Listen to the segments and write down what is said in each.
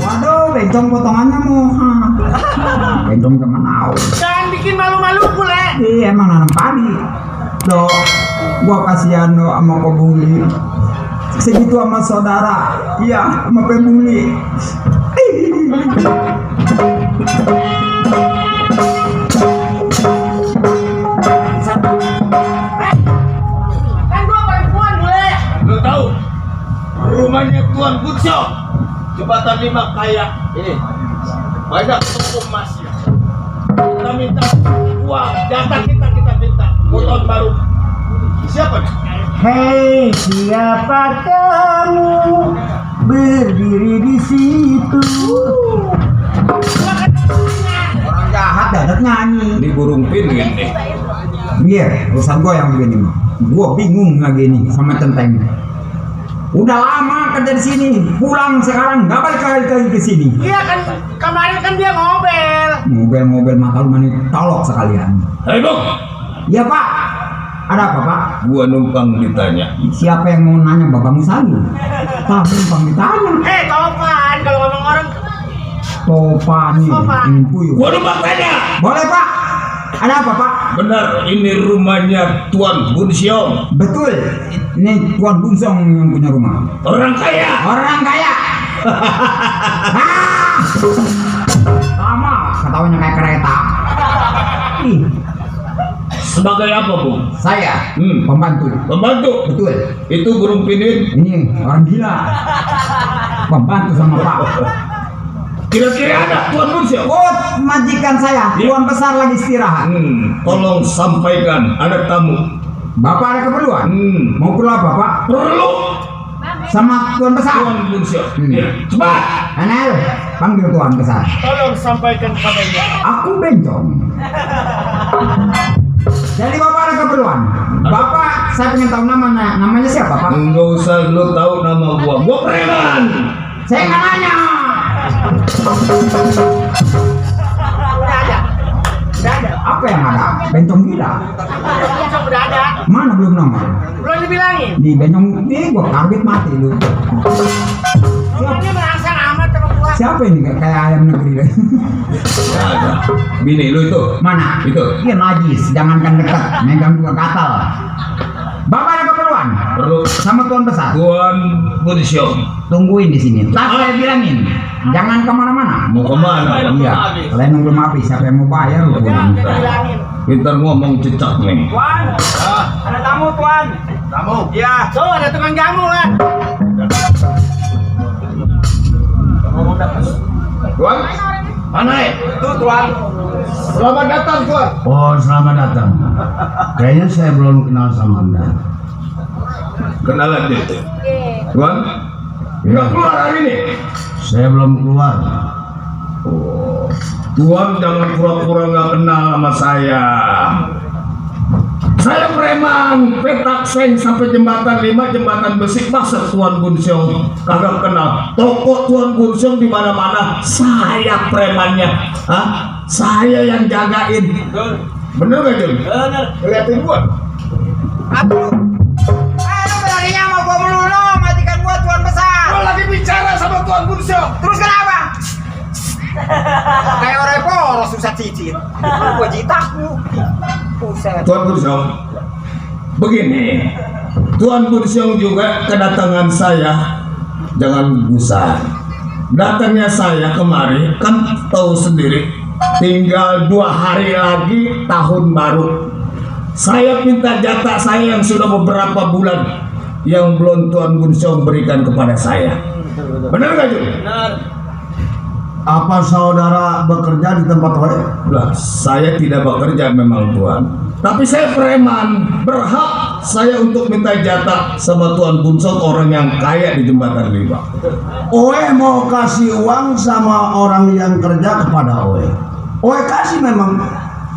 Waduh, bencong potongannya mau. Bencong kemana? Jangan bikin malu-malu bule. Iya, emang nanam padi. Do, gua kasihan do sama pembuli. Segitu sama saudara, iya sama pembuli. Kan gua perempuan bule. Lu tahu rumahnya Tuan Butso jembatan 5 kayak ini banyak toko emasnya. Kita minta uang, jatah kita minta motor baru. Siapa nih? Hei, siapa kamu berdiri di situ? Orang jahat dadat nyanyi. Di burung pingin nih. Iya, urusan gua yang begini mah. Gua bingung lagi nih sama centeng. Udah lama kerja di sini, pulang sekarang nggak balik lagi ke sini. Iya kan kemarin kan dia ngobel. Mobil mata lu mani tolok sekalian. Hei Bung, Iya Pak, ada apa Pak? gua numpang ditanya. Siapa yang mau nanya Bapak Musali? Tak numpang ditanya. Topan kalau ngomong orang Topan nih, Topan. ini puyuh. Gua numpang tanya. Boleh Pak? Ada apa Pak? Benar ini rumahnya Tuan Bunsiong, Betul, ini Tuan Bungsong yang punya rumah. orang kaya. Orang kaya. Ah! Sama, ketawanya kayak kereta. Ih, Sebagai apa Bung? saya Hmm. pembantu. Pembantu. Betul. Itu burung pinin. Ini orang gila. Pembantu sama Pak. Kira-kira ada Tuan Bunsiong? Oh, majikan saya, tuan besar lagi istirahat. Tolong sampaikan ada tamu. Bapak ada keperluan? Mau perlu apa Pak? Perlu Sama tuan besar? Tuan Bunsiong. Hmm. Ya, cepat. Anel, panggil tuan besar. tolong sampaikan kepadanya. Aku bencong. Jadi Bapak ada keperluan? Bapak, saya pengen tahu namanya siapa Pak? Enggak usah lu tahu nama gua. Gua preman. Saya nggak nanya. Udah ada. Apa yang ada? Bencong gila. Udah ada. Mana belum nama? Belum dibilangin. Di bencong ini gua karbit mati lu. Ngomongnya merangsang amat sama gua. Siapa ini kayak ayam negeri? Ya, ada. Bini lu itu. Mana? Itu. Iya najis, jangankan dekat, megang juga gatal. Bapak ada keperluan? Perlu Sama tuan besar. Tuan Bunsiong. Tungguin di sini. Tak saya bilangin, jangan kemana-mana. Mau kemana? Iya, kalian nunggu mapi. Siapa yang mau bayar lu pulang. Udah dibilangin. Pintar ngomong cecak nih. Tuan, ada tamu Tuan. Tamu. Iya. Tuh ada tukang jamu kan. Tuan. Mana ya? Tuh Tuan. Selamat datang Tuan. Oh, selamat datang. Kayaknya saya belum kenal sama Anda. Kenalan dia. Tuan. Enggak keluar hari ini. Saya belum keluar. Oh. Tuan jangan pura-pura nggak kenal sama saya. Saya preman, petak seng sampai jembatan 5, jembatan besi. Masa Tuan Bunsiong kagak kenal? Toko Tuan Bunsiong di mana-mana. Saya premannya, saya yang jagain. Bener gak Jun? Bener. Liatin gua. Aduh. Lu beraninya sama gua melulu, majikan gua tuan besar. Gua lagi bicara sama Tuan Bunsiong. Terus kenapa? Kayak orang polos susah cicit. Gua jitakku. Buset. Tuan Bunsiong, begini, Tuan Bunsiong juga kedatangan saya, jangan gusar. Datangnya saya kemari, kan tahu sendiri, tinggal 2 hari lagi tahun baru. Saya minta jatah saya yang sudah beberapa bulan yang belum Tuan Bunsiong berikan kepada saya. Benar nggak Jun? Bener. Apa saudara bekerja di tempat OE? Lah, saya tidak bekerja memang Tuan, tapi saya preman, berhak saya untuk minta jatah sama Tuan Bunsiong, orang yang kaya di jembatan 5. OE mau kasih uang sama orang yang kerja kepada OE. OE kasih memang.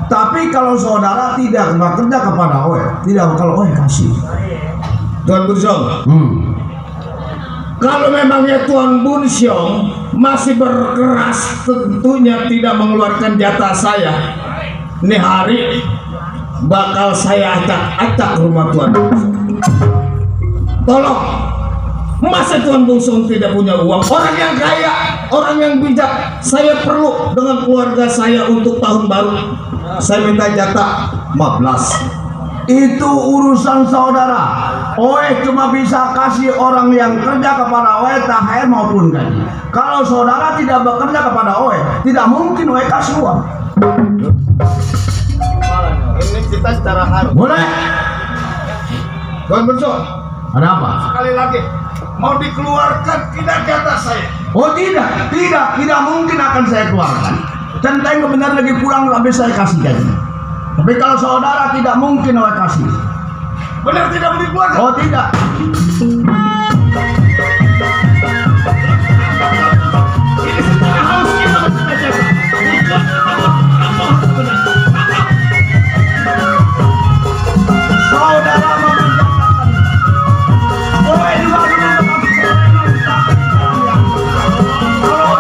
Tapi kalau saudara tidak bekerja kepada OE, tidak kalau OE kasih. Tuan Bunsiong, kalau memangnya Tuan Bunsiong masih berkeras, tentunya tidak mengeluarkan jatah saya. Ini hari bakal saya acak-acak rumah Tuan Bunsiong. Tolong, masa Masa Tuan Bung Song tidak punya uang? Orang yang kaya, orang yang bijak. Saya perlu dengan keluarga saya untuk tahun baru. Saya minta jatah 14. Itu urusan saudara. Oe cuma bisa kasih orang yang kerja kepada Oe THR maupun gaji. Kalau saudara tidak bekerja kepada Oe, tidak mungkin Oe kasih uang. Ini kita secara harus. Boleh? Tuan Bung Song, Ada apa? sekali lagi mau dikeluarkan tidak jatah saya. Oh tidak mungkin akan saya keluarkan. Centeng benar lagi pulang habis saya kasih gaji. Tapi kalau saudara tidak mungkin Oe kasih. Benar tidak mau dikeluarkan? Oh tidak. Ini secara harus kita minta jatah. Saudara memintakan. Oe juga belum kasih. Kalau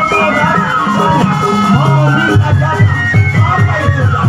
saudara mau minta jatah, apa itu jatah?